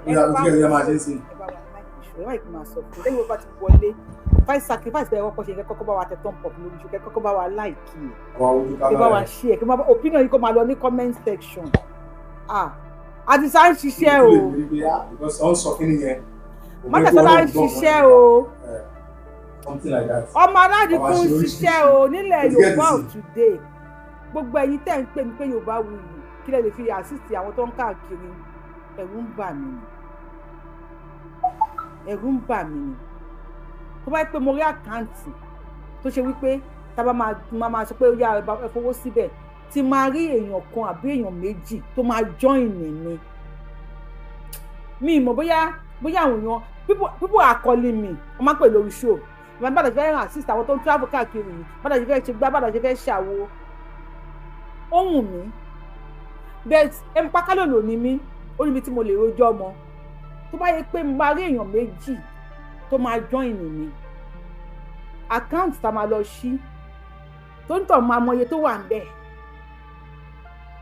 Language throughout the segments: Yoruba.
Ó yá, ojú kẹ́kẹ́ máa ṣe é sí. Ẹ bá wa like show, ẹ bá ìpín máa sọ fún lẹ́yìn wọ́n bá ti wọlé. Five sacrifice bẹ́ẹ̀ wọ́pọ̀ ṣe, kẹ́ kọ́kọ́ bá wa tẹ thumb up lórí show, kẹ́ kọ́kọ́ bá wa like ẹ̀. Àwọn ojú Kẹ́ bá wa kámẹ́rà ẹ̀. share, kẹ́ máa opinion yìí kó máa lọ ní comment section. Ah, Àdìsá ń ṣiṣẹ́ o. Because ọ̀n sọ kí nìyẹn. Mọ́tàsọ́lá ń ṣiṣẹ́ o. Something like that. Ọmọ aládìkú ń ṣiṣẹ́ o nílẹ̀ Ó ti get Yorùbá of sí. today. Gbogbo ẹ̀yin tẹ́ ń pè mí pé Yorùbá wuyì, kí lè fi assist àwọn tó ń káàkiri, ẹ̀rù ń bà mí ni, ẹ̀rù ń bà mí ni. Tó bá yẹ pé mo rí account tó ṣe wípé tá a bá máa sọ pé ó yá, ẹ fowó síbẹ̀, tí máa rí èèyàn kan àbí èèyàn méjì tó máa join mi, mi mọ̀ bóyá àwọn èèyàn, people are calling me, wọ́n máa ń pè lórí show ìwà bàdàn ṣe fẹ́ assist àwọn tó ń travel káàkiri yìí, bàdàn ṣe fẹ́ ṣe gbá, bàdàn ṣe fẹ́ ṣàwo. Ó wù mí, but ẹnu pákálòlò ni mí, ó níbi tí mo lè rojọ́ mọ́. Tó bá yẹ pé mo máa rí èèyàn méjì tó máa join mi, account tá a máa lọ ṣí, tó ń tọ̀ máa mọ iye tó wà ń bẹ̀,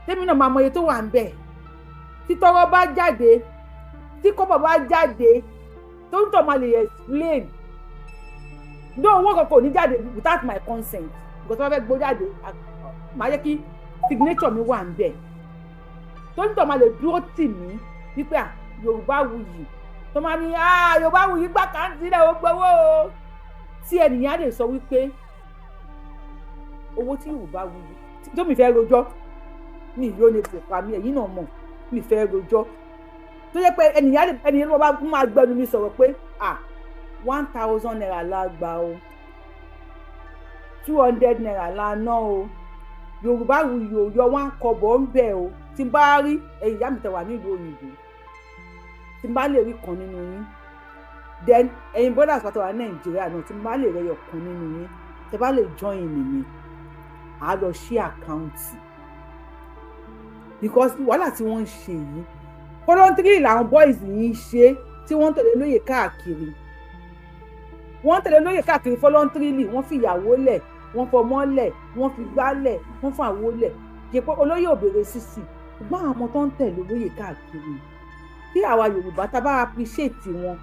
tèmi náà máa mọ iye tó wà ń bẹ̀, tí tọ́rọ́ bá jáde, tí kọ́bọ̀ bá jáde, tó ń tọ̀ máa lè explain ní owó kankan ò ní jáde without my consent, because wọ́n fẹ́ gbó jáde, máa yẹ kí signature mi wà ń bẹ̀, tó ń tọ̀ máa lè dúró tì mí wípé à Yorùbá wuyì, tó máa ní à Yorùbá wuyì gbà káńtì rẹ̀, ó gbowó o, tí ẹnìyàn á lè sọ wípé owó tí Yorùbá wuyì tó mi fẹ́ rojọ́ mi yóò lè fò pa mí. Ẹ̀yin náà mọ̀ mi fẹ́ rojọ́, tó yẹ pé ẹnìyàn ló bá máa gbẹnu mi sọ̀rọ̀ pé à ₦1,000 la gbà o, ₦200 la ná o, Yorùbá wuyì ò yọ wọn kọ́bọ̀ ń bẹ̀ o. Tí n bá rí ẹ̀yin ìyá mi tẹ́ wà nílùú òyìnbó, tí n bá lè rí kan nínú yín, then ẹ̀yin brothers pàtó wà ní Nàìjíríà náà, tí n bá lè rẹyọ kan nínú yín, tẹ́ bá lè join mi, à á lọ ṣí account, because wàhálà tí wọ́n ń ṣe yìí, voluntary làwọn boys yìí ń ṣe tí wọ́n ń tẹ̀lé lóye káàkiri. Wọ́n ń tẹ̀lé lóye káàkiri voluntarily. Wọ́n fi ìyàwó lẹ̀, wọ́n fọmọ lẹ̀, wọ́n fi gbá lẹ̀, wọ́n fún àwo lẹ̀, kì í pé olóyè ò béèrè sísì. Ṣùgbọ́n àwọn ọmọ tó ń tẹ̀lé olóyè káàkiri, tí àwa Yorùbá tá a bá appreciate wọn,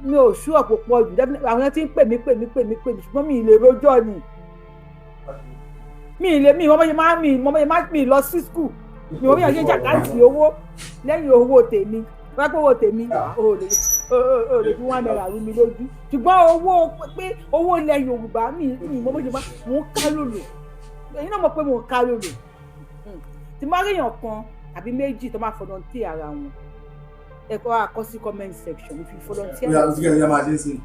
mi ò sú ọ̀pọ̀ pọ̀ jù. Àwọn tí ń pè mí, pè mí, pè mí, pè mí, ṣùgbọ́n mi ì lè rojọ́ ni, mi ì lè, mi ìmọ̀ bóyá máa, mi ìmọ̀ bóyá máa, mi lọ sí school, mi ò bí yàn ṣe ń ṣe account owó lẹ́yìn owó tèmi. Wọ́n pé owó tèmi ò lè fi ₦1 rú mi lójú, ṣùgbọ́n owó pé owó ilẹ̀ Yorùbá, mi ìmọ̀ bóyá máa, mò ń ká lòlò. Ẹ̀yin náà mọ̀ pé mò ń ká lòlò. Tí má rí èèyàn kan àbí méjì tó máa volunteer ara wọn, ẹ kọ́ àkọ́ sí comment section if you volunteer. Ó yá, ojú kẹ́kẹ́ máa ṣe é sí.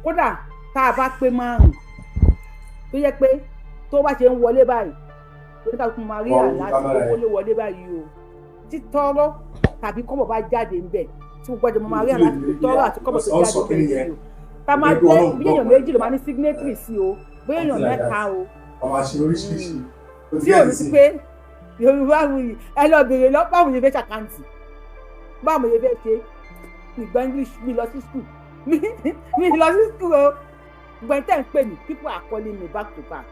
Kódà tá a bá pé márùn, tó yẹ pé tó bá ṣe ń wọlé báyìí, oníkàlùkù máa rí àlá tí owó lè wọlé báyìí o, tí tọ́rọ́ tàbí kọ́bọ̀ bá jáde ń bẹ̀, tí gbogbo ẹjọ́ máa rí àlá tí tọ́rọ́ àti kọ́bọ̀ tó jáde ń bẹ̀ o, tá a máa jẹ́ bí èèyàn méjì ló máa ní signatory sí o, bí èèyàn mẹ́ta o, Àwọn àṣírí oríṣiríṣi. tí ò ní sí pé Yorùbá wuyì, ẹ lọ bèrè lọ báwo ni fẹ́ ṣe account, báwo ni fẹ́ ṣe. Mi gbọ́ English, mi lọ sí school, mi lọ sí school o. Gbọ̀n tẹ́ ń pè mí, people are calling me back to back,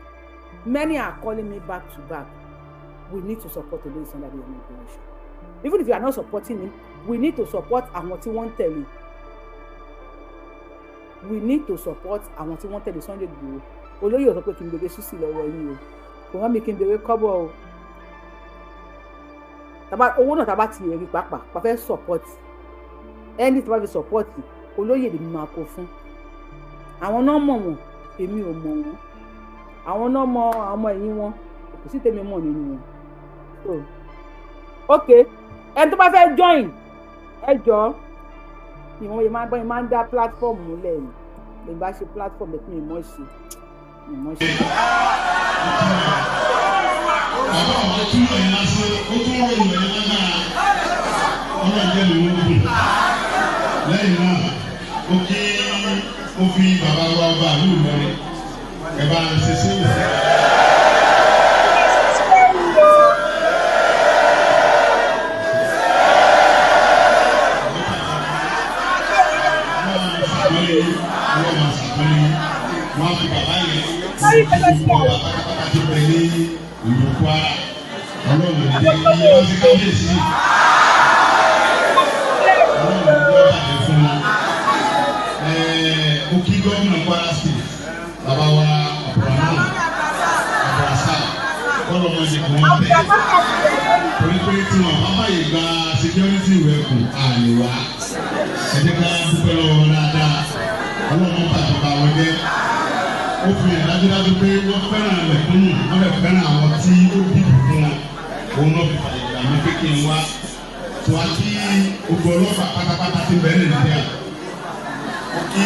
many are calling me back to back. We need to support Olóyè Sunday Adéyẹmọ Ìgbòho. Even if you are not supporting him, we need to support àwọn tí wọ́n ń tẹ̀lé. We need to support àwọn tí wọ́n ń tẹ̀lé Sunday Ìgbòho. Olóyè ò sọ pé kí n béèrè sísì lọ́wọ́ yín o, kò rán mi kí n béèrè kọ́bọ̀ o. Tàbá owó náà, tàbá ti rí pàápàá pa fẹ́ support ẹni tí wọ́n fi support olóyè, lèmi máa kó fún. Àwọn náà mọ̀ wọ́n, èmi ò mọ̀ wọ́n. Àwọn náà mọ àwọn ọmọ ẹ̀yìn wọn, kò sí tèmi mọ̀ nínú wọn. So ok, ẹni tó bá fẹ́ join, ẹ jọ̀ọ́, ìwọ̀n yìí máa ń bọ́ yìí máa ń dá platform múlẹ̀ ni lè bá ṣe platform ẹ̀, mi mọ̀ ṣe, mi mọ̀ ṣe. Bàbá àwọn túmọ̀ yẹn lásán, ó tún ròyìn yẹn lágbára. Ọlọ́run jẹ́ mi wọ́n gùn. Lẹ́yìn náà, ó kí ó fi bàbá wa ọba àlú Ìlọrin ẹ̀ bá ń ṣe sí ìwé. Wọ́n máa ṣàpọ́nlé, wọ́n á fi bàbá yẹn gbogbo ọba pátápátá tó bẹ ní ìlú Kwara. Ọlọ́run ní jẹ́ kí wọ́n ti kábíyèsí. sí ìwé ẹkùn àlè wá. Ẹ jẹ́ ká dúpẹ́ lọ́wọ́ wọn dáadáa. Ọlọ́run bàjọba wọn jẹ́. Ó fi hàn dájúdájú pé wọ́n fẹ́ràn mẹ̀kúnnù, wọ́n dẹ̀ fẹ́ràn àwọn tí ó dìbò fún wọn. Òun náà fi fàyè gbà mí pé kí n wá. Tó a kí gbogbo ọlọ́pàá pátápátá ti bẹ̀rẹ̀ Nàìjíríà. Ó kí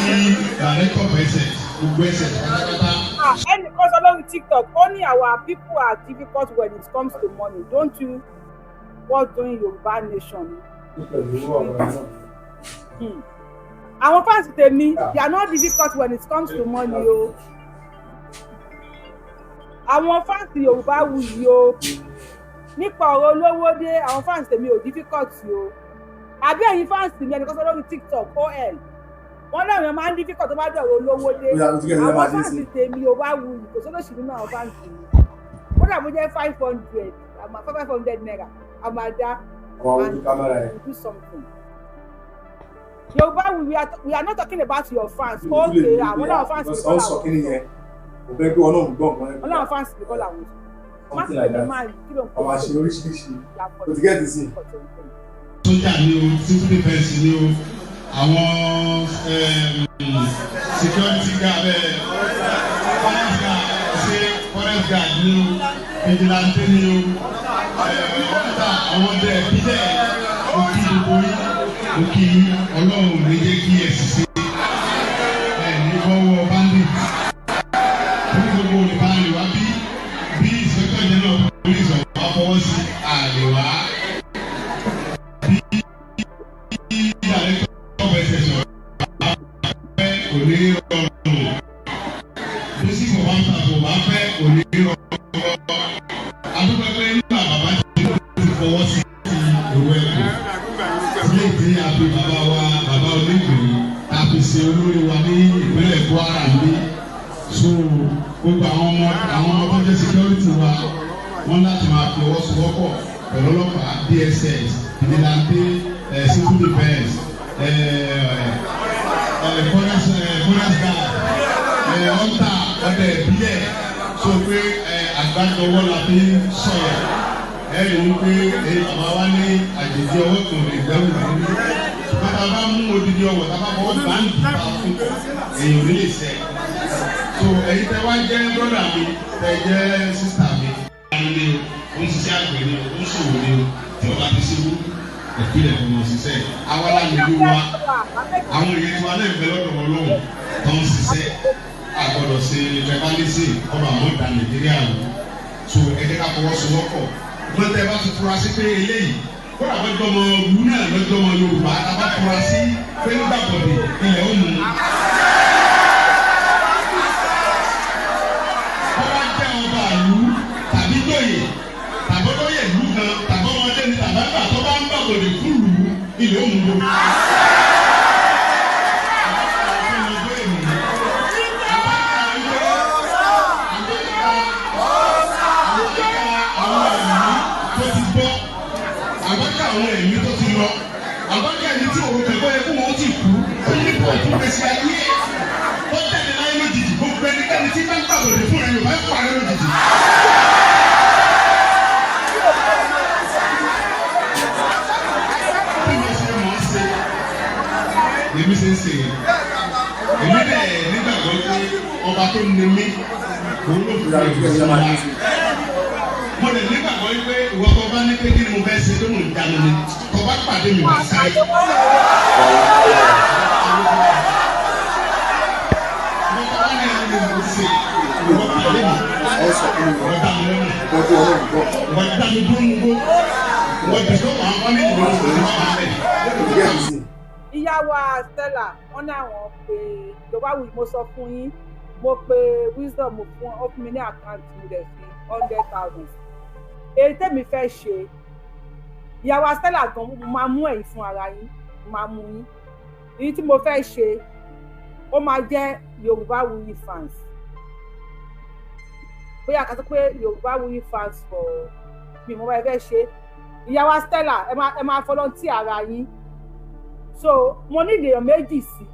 director of SS, gbogbo SS pátápátá. Ah, ẹnìkan sọ lórí TikTok, ó ní our people are difficult when it comes to money. Don't you what doing Yorùbá nation? Pẹ̀lú ọ̀rọ̀ náà. Àwọn fans tèmi, they are not difficult when it comes to money o. Àwọn fans Yorùbá wuyì o. Nípa ọ̀rọ̀ olówó dé, àwọn fans tèmi ò difficult o. Àbí ẹ̀yin fans mi? Ẹnìkan sọ lórí TikTok ol, wọ́n láwọn èèyàn máa ń difficult tó bá dọ̀rọ̀ olówó dé. Ó yá, o ti kẹ́ ẹ̀ Àwọn máa ṣe fans sí. tèmi, Yorùbá wuyì, kò sólòsì nínú àwọn fans mi. Ó dàbó jẹ́ 500, àmọ́ ₦500 a máa dá Àwọn ojú kámẹ́rà ẹ̀. and do something. Yorùbá, we are not talking about your fans. Okay, àwọn náà fans mi kọ́ Wọ́n sọ làwọn kí nìyẹn. Kò fẹ́ kí wọn náà gbọ́ nǹkan yẹn. Wọ́n náà fans mi kọ́ làwọn sọ. Má Something sì like pè mí that. máa kí ló ń Àwọn àṣírí oríṣiríṣi. O ti get it sí. Sójà ni o, civil defence ni o, àwọn security guard, forest guard, ṣe forest guard ni o, vigilante ni o, ọ̀tá àwọn ọdẹ ìbílẹ̀, mo kí gbogbo yín, mo kí yín. Ọlọ́run ò ní jẹ́ kí ẹ ṣiṣẹ́ ẹ ní bọ́wọ́ bandit fún gbogbo olùbáyìí wá bí bí inspector general of police ọ̀wá fọwọ́ sí àlè wá, bí director of SS ọ̀wá fẹ́, kò ní rọrùn, bí sí kò bá ta kò bá fẹ́, kò ní rọrùn. Adúpẹ́ pé nígbà bàbá tí ó ti fọwọ́ sí ti ìwé ẹ̀kọ́ sílé tí a fi bàbá wa, bàbá onígbìrì, a fi ṣe olórí wa ní ìpínlẹ̀ Kwara ní. So gbogbo àwọn ọmọ tó jẹ́ security wa, wọ́n láti máa fi ọwọ́ sowọ́pọ̀ pẹ̀lú ọlọ́pàá, DSS, vigilante, civil defence, forest guard, hunter, ọdẹ ìbílẹ̀. So pé àgbájọwọ́ la fi ń sọ̀rọ̀. Ẹ rí i pé bàbá wa ní àjèjì ọwọ́ kan lè gbẹ́rù lórí, ṣùgbọ́n tá a bá mú odidi ọwọ́, tá a bá fọwọ́ gbàǹdì bá fún èèyàn ò ní lè sẹ́. So ẹ̀yin tẹ́ wá jẹ́ brother mi, tẹ́ jẹ́ sister mi, ni o, ó ń ṣiṣẹ́ àgbẹ̀ ni o, ó ń ṣòwò ni o, tí o bá ti ṣe wú ìpìlẹ̀ kò mọ̀ ṣiṣẹ́ àwa la nílùú wa. Àwọn èèyàn tiwa náà ń bẹ lọ́dọ̀ wọn lọ́hùn tó ń ṣiṣẹ́. Àgbọ̀dọ̀ ṣe tribalism ọba àwọn ìdá Nàìjíríà wò. So ẹ jẹ́ ká fọwọ́sowọ́pọ̀. Wọ́n tẹ́ bá ti fura sí pé eléyìí kódà wọ́n jọmọ ìlú náà lọ́jọ́mọ Yorùbá, a bá fura sí pé nígbà bọ̀dẹ̀ ilẹ̀ ó mú un. Bọ́lá jẹ́ ọba ìlú tàbí jòyè tàbí olóyè ìlú kan tàbí ọmọdé ní tàbí àgbà tó bá ń gbàgbọ́dẹ̀ fún ìlú, ilẹ̀ ó mú un. Àbájá àwọn ẹ̀mí tó ti lọ, àbájá ẹ̀mí tí òun kẹ̀kọ́ yẹ kó wọ́n ti kú, ó ní kó tún gbèsè ayé ẹ̀ tó jáde láyé lójijì. Gbogbo ẹnikẹ́ni tí bá ń gbàgbọ́dẹ̀ fún ẹ̀ Yorùbá ń parẹ́ lójijì. Bí mo ṣe mọ̀ ọ́ ṣe lèmi ṣe ń ṣe yẹn, èmi dẹ̀ nígbàgbọ́ pé ọba tó ní mí, òun ló fi ẹ̀rù sí wa. Mo lè nígbàgbọ́ pé ìwọ tó bá ní pé kí ni mo fẹ́ ṣe tó mò ń jánu ni, tó bá pàdé mi, wá sáré. Ìwọ tó bá ní ẹni mo ṣe, ìwọ pàdé mi, Wọ́n sọ kí nìyẹn. ìwọ dá mi lọ́nà, Ẹ̀kọ́ tí wọn náà gbọ́. ìwọ dá mi dúró nugbó, ìwọ dìgbò àwọn fámìlì mi, ìwọ wà bẹ́ẹ̀. O ti get it sí. Ìyá wa Stella, wọ́n ní àwọn pé Yorùbá wuyì. Mo sọ fún yín, mo pe Wisdom, mo fún ó fún mi ní account, mi rẹ̀ fi 100,000. Èyí tèmi fẹ́ ṣe, ìyá wa Stella gan, mo máa mú ẹ̀yin fún ara yín, mo máa mú yín. Èyí tí mo fẹ́ ṣe, ó máa jẹ́ Yorùbá Wuyi fans, bóyá ká sọ pé Yorùbá Wuyi fans for mi. Mo bá fẹ́ ṣe, ìyá wa Stella, ẹ máa volunteer ara yín. So mo ní èèyàn méjì sí.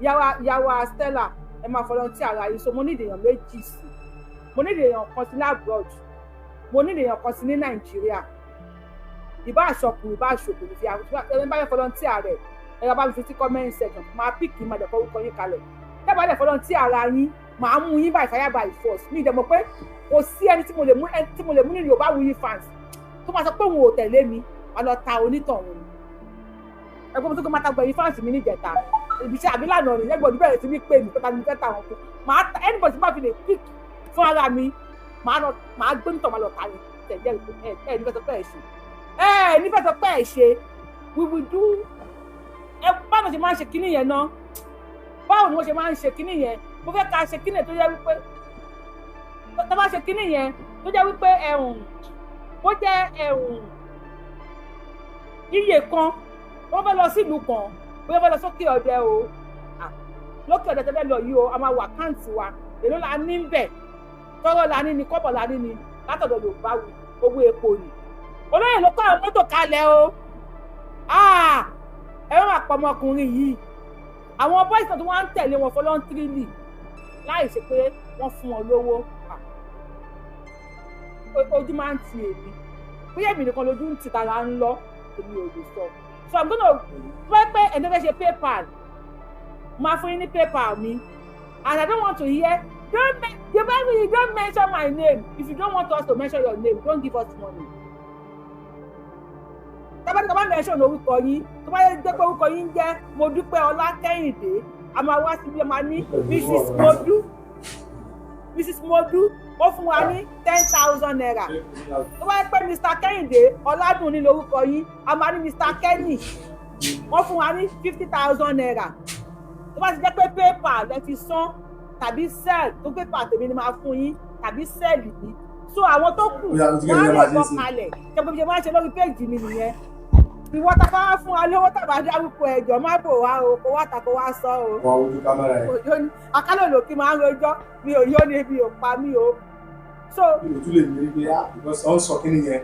Ìyá wa Stella, ẹ máa volunteer ara yín. So mo ní èèyàn méjì sí. Mo ní èèyàn kan sí ní abroad, mo ní èèyàn kan sí ní Nàìjíríà. Ìbá àṣọkùnrin, ìbá àṣọkùnrin, fi ẹni bá fẹ́ volunteer rẹ̀, ẹ bá mi fi sí comment section. Máa pick, máa dẹ̀ forúkọ yín kalẹ̀. Tẹ́bàá dẹ̀ volunteer ara yín, màá mú yín by fire by force. Mi ìdẹ̀ mọ̀ pé kò sí ẹni tí mo lè mú, ẹni tí mo lè mú nínú Yorùbá Wuyi fans tó máa sọ pé òun ò tẹ̀lé mi, wà lọ ta onítọ̀hún ni. Ẹgbẹ́ mi tó kọ́ máa ta gbẹ̀yìn fans mi níjẹta ibiṣẹ́ àbí lánàá ni ẹgbẹ́ òdì bẹ̀rẹ̀ sí ní pè mí pé ta ni mo fẹ́ ta wọn fún. Màá ta anybody tí bá fi lè pick fún ara mi, màá lọ, màá gbé nítọ̀, màá lọ ta ni. Tẹ̀lé ẹ ẹ nífẹ̀ẹ́ sọ pé ẹ ṣe, ẹ nífẹ̀ẹ́ sọ pé ẹ ṣe. We will do ẹ. Báwo ṣe máa ń ṣe kinní yẹn náà? Báwo ni wọ́n ṣe máa ń ṣe kinní yẹn? Mo fẹ́ ká ṣe kinní yẹn tó yẹ wípé tó bá ṣe kinní yẹn tó jẹ́ wípé ẹ̀hùn bó jẹ́ ẹ̀hùn iye kan, wọ́n fẹ́ lọ sílùú kan, bóyá fẹ́ lọ sókè ọdẹ o. Lókè ọdẹ tẹ́lẹ̀ lọ yìí o, a máa wọ account wa, èló la ní ń bẹ̀, tọ́rọ́ la ní ni, kọ́bọ̀ la ní ni, látọ̀dọ̀ Yorùbá wí owó epo ni. Olóyè ló kọ́ àwọn mọ́tò kalẹ̀ o. Ẹ má máa pọ̀ ọmọkùnrin yìí. Àwọn boys náà tí wọ́n ń tẹ̀lé wọn voluntarily láì ṣe pé wọ́n fún wọn lówó. Ojú máa ń ti èmi, bóyá èmi nìkan lójú ń ti tara ń lọ, èmi ò lè sọ. So I'm gonna pẹ́ pé ẹni tó fẹ́ ṣe PayPal, máa fún yín ní PayPal mi. And I don't want to hear don't you better you don't mention my name. If you don't want us to mention your name, don't give us money. Tábà ní ká bá mention orúkọ yín, tó bá jẹ́ pé orúkọ yín jẹ́ Modúpẹ́ Ọlá Kẹ́hìndé, a máa wá síbi, a máa ní Mrs Modu, Mrs Modu ó fún wa ní ₦10,000. Tó bá yẹ pé Mr Kẹ́hìndé Ọládùnní lórúkọ yín, a máa ní Mr Kenny, wọ́n fún wa ní ₦50,000. Tó bá ti jẹ́ pé PayPal lẹ fi san tàbí Zelle, tó PayPal tèmi ni máa fún yín tàbí Zelle mi. So àwọn tó kù, Ó yá, ó ti wọ́n á kẹ́ lè ẹ máa ṣe kọ́ sí. kalẹ̀ ṣe bó ṣe máa ń ṣe lórí péèjì mi nìyẹn. Ìwọ tá a bá wá fún wa lówó tàbá dárúkọ, ẹjọ́ má bò wá o, kó wá ta kó wá sọ o. Wọ́n ojú kámẹ́rà ẹ̀. Òyò ní akálòlò kí máa ń rojọ́, mi ò yó ni, ebi ò pa mí o. So Mi ò tún lè ní pé ah, because ọ̀ ń sọ kí nìyẹn.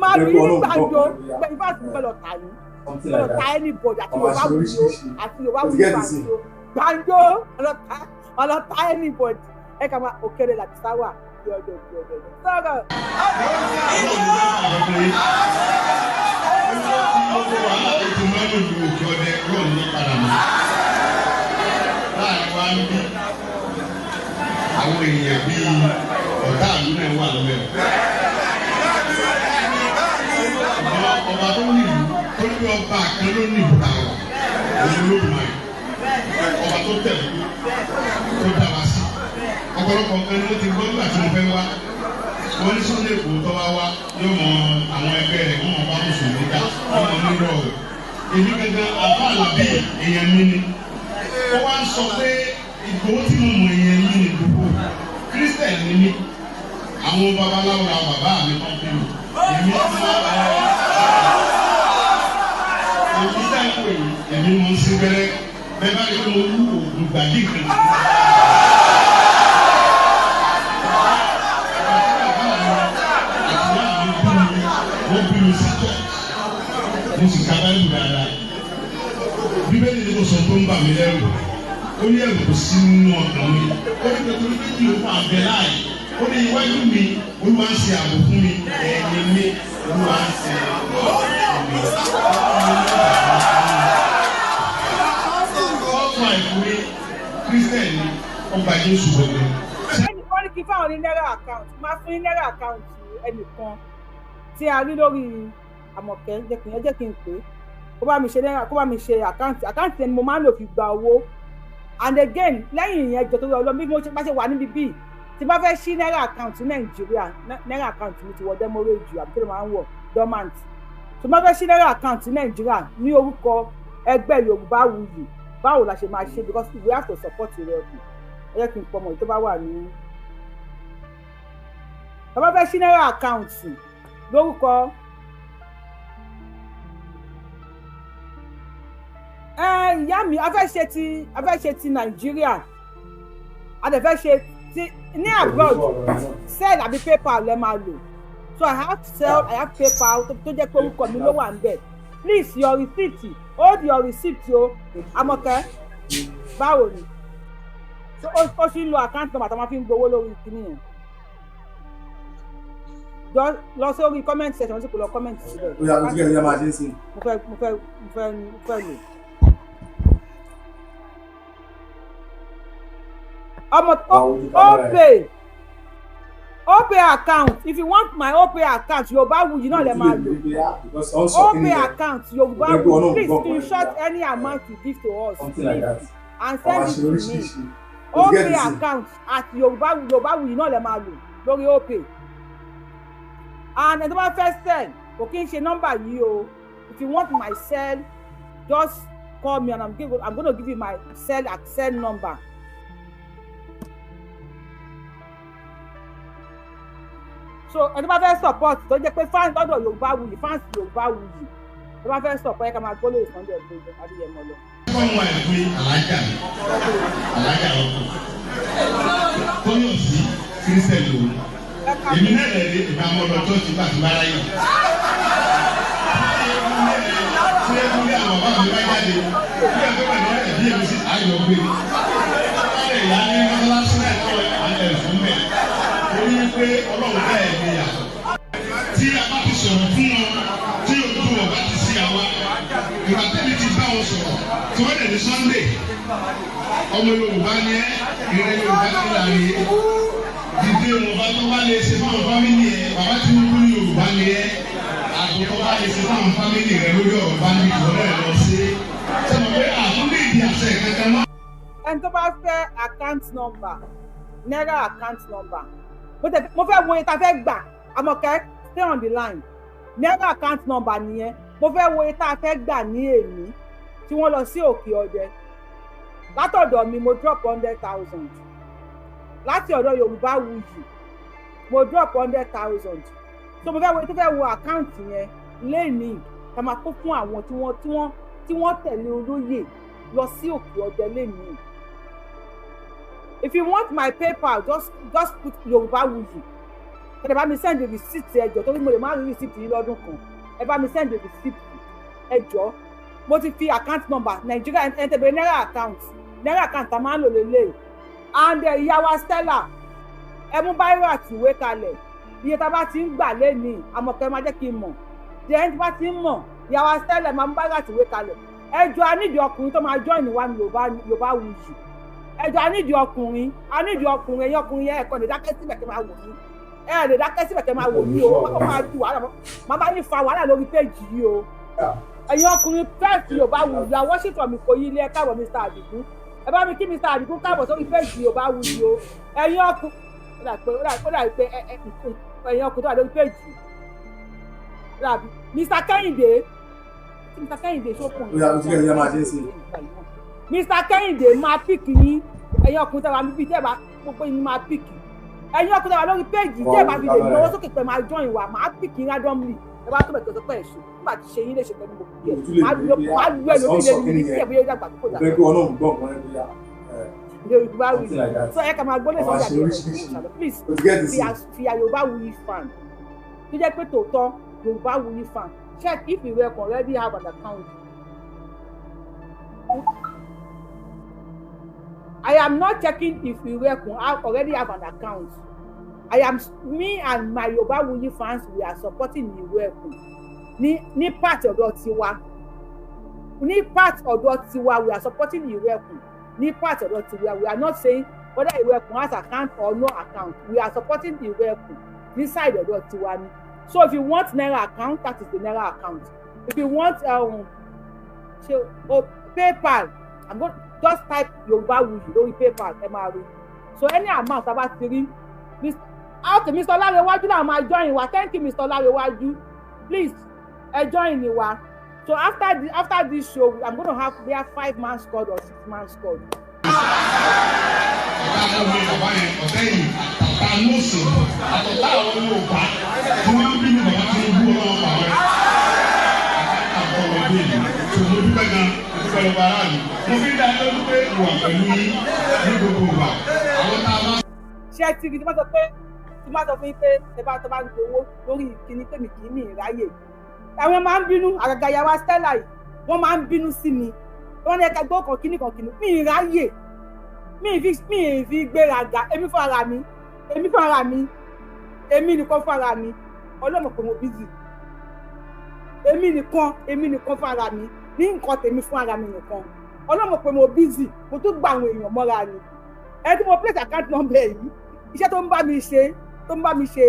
Máa bí Pé Ọlọ́run nígbàjọ gbọ́ pẹ̀lú ya. pé ìfà sí fẹ́ lọ tà yín, Something fẹ́ lọ like ta that. anybody àti Ọmọ Yorùbá àṣẹ Wuyi o oríṣiríṣi. àti Yorùbá Ó ti Wuyi get fans sí. o, gbàǹjo ọlọ́ta ọlọ́ta anybody ẹ kà máa òkèrè láti sáwà bí ọdọ bí ọdọ sọ̀rọ̀. Gbogbo wàhálà tó ti máa ń lò ní òkè ọdẹ yóò ní padà mọ́. Láàrin wa ń bí àwọn èèyàn bíi ọ̀tá àlú náà wà lọ́wọ́. Ṣùgbọ́n ọba tó nílùú tó ní ọba kan ló ní ìlú tàwa, òun ló mọ̀ ẹ́. Ọba tó tẹ̀lé tó dá wa sí. Ọ̀pọ̀lọpọ̀ nǹkan ni wọ́n ti gbọ́ nígbà tí mo fẹ́ wá. Wọ́n ní Sunday Igboho tó wá wá yóò mọ àwọn ẹgbẹ́ rẹ̀, wọ́n mọ bá mùsùlùmí dá, wọ́n mọ nírọ̀ o. Èmi gangan àfa àlàbí èèyàn mi ni. Ó wá ń sọ pé Ìgbòho tí mo mọ, èèyàn mi ni Ìgbòho. Christian ni mí. Àwọn babaláwo la bàbá mi kan fi mi. Èmi èmi dáhùn èyí, èmi mo ń sin bẹ́rẹ́ bẹ́ẹ̀ bá rí pé mo wú oògùn gbàdí kan. Àti ìyá mi bí mi, wọ́n bí mi sí church. Mo sì ka Báyìí dáadáa. Bíbélì ní kò sọ tó ń bà mí lẹ́rù. Ó ní ẹ̀rù kò sí nínú ọkàn mi. Ó ní pẹ̀lú méjì ló fún abẹ láàyè. Ó ní iwájú mi, Olúwa ń ṣe ààbò fún mi. Ẹ̀yìn mi, Olúwa ń ṣe ààbò fún mi. Ọ̀tún àìkúrí Christian ni ọgbà Jésù wọlé. Ẹnìkan ní kí n fáwọn ní náírà account, máa fún ní náírà account ẹnìkan tí a rí lórí Àmọ̀kẹ́. Jẹ́ kí n jẹ́ kí n pè é kó bá mi ṣe náírà, kó bá mi ṣe account. Account ẹni mo máa ń lò fi gba owó. And again, lẹ́yìn ìyẹn, jọ torí ọlọ́run, bí mo ṣe bá ṣe wà níbi bíi tí bá fẹ́ ṣí náírà account ní Nàìjíríà, náírà account mi ti wọ demurrage àbí kí ló máa ń wọ̀, dormant. Tó bá fẹ́ ṣí náírà account ní Nàìjíríà ní orúkọ ẹgbẹ́ Yorùbá Wuyì, báwo la ṣe máa ṣe? Because we have to support ìrẹ́pù. Ẹ jẹ́ kí n pọmọ yìí tó bá wà ní tó bá fẹ́ ṣí náírà account lórúkọ ẹ. Ìyá mi, a fẹ́ ṣe ti Nàìjíríà, a dẹ̀ fẹ́ ṣe ti ní abroad. Zelle àbí PayPal lẹ máa lò. So I have Zelle, I have PayPal tó jẹ́ pé orúkọ mi ló wà ń bẹ̀. Please, your receipt, hold your receipt o. Àmọ̀kẹ́, báwo ni? So ó ṣì ń lo account number tó máa fi ń gbowó lórí ìkíní yẹn. Lọ sórí comment section tí kò lọ comment síbẹ̀. Ó yà, mo ti kẹ́ ẹ̀ máa ṣe é sí. Mo fẹ́ lò. Ọmọ Opay, Opay account. If you want my Opay account, Yorùbáwùyí náà lè máa lò. Opay account Yorùbáwùyí. Please screenshot any amount you give to us, please, and send it to me. Opay account at Yorùbá, Yorùbáwùyí náà lè máa lò lórí Opay. And ẹni tó bá fẹ́ send, kò kí n ṣe nọ́mbà yìí o. If you want my cell, just call me and I'm gonna give you my cell number. So ẹni tó bá fẹ́ support, tó jẹ́ pé fans lọ́dọ̀ Yorùbáwùyí, fans Yorùbáwùyí tó bá fẹ́ support, ẹ ká máa gbọ́ lórí Sunday Adéyẹmọ lọ. Fọ́nmù ẹ̀ pé alájà mi, alájà ọkọ̀ Tóyọ̀sí, Christian lòun, èmi náà lè rí ìgbà mọ́ lọ church nígbà tí bá ráyè. Ṣé kúlẹ̀ àwọn bàbá mi bá jáde bí ẹgbẹ́ pẹ̀lú ẹ̀ bí èmi sì ayọ̀ gbé ṣe ìyá ní mọ́sálásí náà tó ẹ̀ fún bẹ́ẹ̀, torí pé Ọlọ́run bẹ́ẹ̀ ni yàtọ̀. Tí a bá ti sọ̀rọ̀ fún wọn, tí ojú wọn bá ti sí àwa, ìgbà tẹ́lẹ̀ ti bá wọn sọ̀rọ̀ tí wọ́n lè ní Sunday, ọmọ Yorùbá ni ẹ́, ìrẹ́ Yorùbá ti là rí dìde, wọn bá tó bá lè ṣe fáwọn family ẹ. Bàbá Tinubu ní Yorùbá ni ẹ́, àgùntàn bá lè ṣe fáwọn family rẹ lórí ọ̀rọ̀ bá ní ìwọ náà lọ sí sọ pé àtúndì ìdí àṣẹ kankan náà. Ẹni tó bá fẹ́ account number, naira account number, mo fẹ́ wo iye tá a fẹ́ gbà. Àmọ̀kẹ́, stay on the line. Naira account number nìyẹn. Mo fẹ́ wo iye tá a fẹ́ gbà ní èmi tí wọ́n lọ sí Òkè Ọdẹ. Látọ̀dọ̀ mi, mo drop 100,000. Láti ọ̀dọ̀ Yorùbá Wuyì, mo drop 100,000. So mo fẹ́ wo tó fẹ́ wo account yẹn lénìí ká máa kó fún àwọn tí wọ́n tẹ̀lé olóyè lọ sí Òkè Ọdẹ lénìí. If you want my PayPal, just put Yorùbá Wuyì. Ẹ bá mi send the receipt, ẹ jọ̀ọ́, torí mo lè má rí receipt yìí lọ́dún kan. Ẹ bá mi send the receipt, ẹ jọ̀ọ́. Mo ti fi account number Nàìjíríà, ẹ tẹ̀lé naira account, naira account tá a máa ń lò lélẹ̀. And ìyá wa Stella, ẹ mú biro àti ìwé kalẹ̀. Iye tá a bá ti ń gbà lénìí, Àmọ̀kẹ́ máa jẹ́ kí n mọ̀. Then tí bá ti ń mọ̀, ìyá wa Stella máa mú biro àti ìwé kalẹ̀. Ẹ jọ̀ọ́, a nídìí ọkùnrin tó máa join wa ní Yorùbá, Yorùbá Wuyì. Ẹ jọ̀ọ́, a nídìí ọkùnrin, a nídìí ọkùnrin. Ẹ̀yin ọkùnrin yẹn, ẹ̀kọ́ lè dákẹ́ síbẹ̀ kẹ́ máa wò mí. Ẹ lè dákẹ́ síbẹ̀ kẹ́ máa wò mí o. Wọ́n máa ju wàhálà, máa bá yín fa wàhálà lórí péjì yìí o. Ẹ̀yin ọkùnrin first Yorùbá Wuyì, you are watching from Ìkòyí ilé. Ẹ káàbọ̀, Mr. Adigun. Ẹ bá mi kí Mr. Adigun káàbọ̀ sórí péjì Yorùbá Wuyì o. Ẹ̀yin ọkùnrin, ó dà pé ẹ̀yin ọkùnrin tó wà lórí péjì, Mr. Kẹ́hìndé, Mr. Kẹ́hìndé sókùn. Ó yà, mo ti kẹ́ ẹ̀ máa ṣe é sí. Mr. Kẹ́hìndé, máa pick yín. Ẹ̀yin ọkùnrin tẹ́wà níbi tẹ́wà gbogbo yín, máa pick ẹ̀yin ọkùnrin tẹ́wà lórí péjì. Tẹ́ ẹ̀ bá fi lè lọ́wọ́ sókè pé máa join wa, máa pick yín randomly. Ẹ bá tó bẹ̀ tó sọ pé ẹ̀ṣù nígbà tí ṣe yín lè ṣe pẹ̀lú gbogbo yẹn, máa lu ẹ lórí ilé ní tí ẹ̀ bóyá dàgbà tó kò dàgbà. Bẹ́ẹ̀ kí wọn náà gbọ́ nǹkan ẹ̀ bóyá. Yorùbá Wuyì, so ẹ kà máa gbọ́ lè sọ́jà ní ọ̀sẹ̀. Please, fi Yorùbá Wuyì fan tó jẹ́ pé tòótọ́ Yorùbá Wuyì fan, check if you already have an account. I am not checking if Iwekun already have an account. I am, me and my Yorubawuyi fans, we are supporting Iwekun ní part ọ̀dọ̀ tiwa, ní part ọ̀dọ̀ tiwa. We are supporting Iwekun ní part ọ̀dọ̀ tiwa. We are not saying whether Iwekun has account or no account. We are supporting Iwekun ní side ọ̀dọ̀ tiwa ni. So if you want naira account, that is the naira account. If you want so, oh, PayPal, I'm going just type Yorubawuyi lórí PayPal, ẹ máa rí. So any amount tá a bá ti rí. Okay, Mr. Ọlárẹ̀wájú náà máa join wa. Thank you, Mr. Ọlárẹ̀wájú. Please, ẹ join ni wa. So after this show, I'm gonna have there 5-man squad or 6-man squad. Ọ̀tá fún mi bàbá yẹn, ọ̀tá yìí, àtàtà nọ́ọ̀sì, àtọ̀tà àwọn Yorùbá tí wọ́n ń bínú bàbá Tinubu, ọlọ́wọ́ pàwọ́ rẹ̀ àtàkọ́ ọmọdé yìí tó. Mo dúpẹ́ gan, mo dúpẹ́ lọ́wọ́ aráàlú. Mo fi ń dá lójú pé wà pẹ̀lú yín ní gbogbo ìgbà àwọn tá a bá. Ṣé ti rí tí wọ́n sọ pé, tí wọ́n sọ fún yín pé ẹ bá tó bá ń gbowó lórí ìkíní pé mi kì í ní ìráyè, àwọn máa ń bínú. Àgàgà ìyàwó Stella yìí, wọ́n máa ń bínú sí mi. Wọ́n ní ẹ̀ka gbọ́ kan kíní kan kíní mi ìráyè. Mi ì fi gbéraga. Èmi fún ara mi, èmi fún ara mi, èmi nìkan fún ara mi. Ọlọ́mọ pé mo busy. Èmi nìkan, èmi nìkan fún ara mi ní nǹkan tèmi fún ara mi nìkan, Ọlọ́mọ pé mo busy. Mo tún gba àwọn èèyàn mọ́ra ni. Ẹ tí mo place account number yìí, iṣẹ́ tó ń bá mi ṣe, tó ń bá mi ṣe.